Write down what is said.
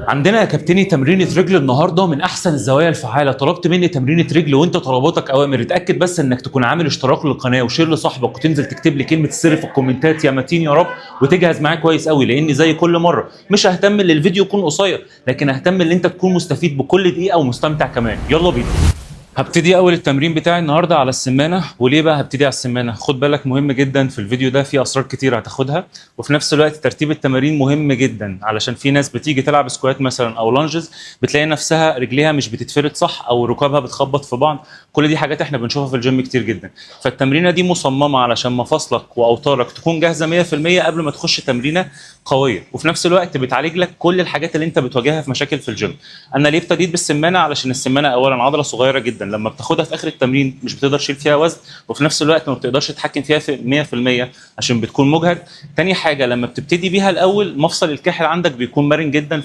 عندنا يا كابتني تمرينة رجل النهارده من احسن الزوايا الفعالة. طلبت مني تمرينة رجل وانت طلباتك اوامر. اتاكد بس انك تكون عامل اشتراك للقناة و share لصاحبك، وتنزل تكتب لي كلمة السر في الكومنتات يا متين يا رب، وتجهز معايا كويس قوي، لان زي كل مرة مش ههتم ان الفيديو يكون قصير، لكن اهتم ان انت تكون مستفيد بكل دقيقة ومستمتع كمان. يلا بينا. هبتدي اول التمرين بتاعي النهارده على السمانه. وليه بقى هبتدي على السمانه؟ خد بالك، مهم جدا في الفيديو ده، في اسرار كتير هتاخدها، وفي نفس الوقت ترتيب التمارين مهم جدا، علشان في ناس بتيجي تلعب squat مثلا او lunges بتلاقي نفسها رجليها مش بتتفرد صح، او ركابها بتخبط في بعض. كل دي حاجات احنا بنشوفها في الجيم كتير جدا. فالتمرينه دي مصممه علشان مفاصلك واوتارك تكون جاهزة 100% قبل ما تخش تمرينه قويه، وفي نفس الوقت بتعالج لك كل الحاجات اللي انت بتواجهها في مشاكل في الجيم. انا ليه ابتديت بالسمانه؟ علشان السمانه اولا عضلة صغيرة جدا، لما بتاخدها في اخر التمرين مش بتقدر تشيل فيها وزن، وفي نفس الوقت ما بتقدرش تتحكم فيها في 100% عشان بتكون مجهد. تاني حاجه، لما بتبتدي بيها الاول مفصل الكاحل عندك بيكون مرن جدا.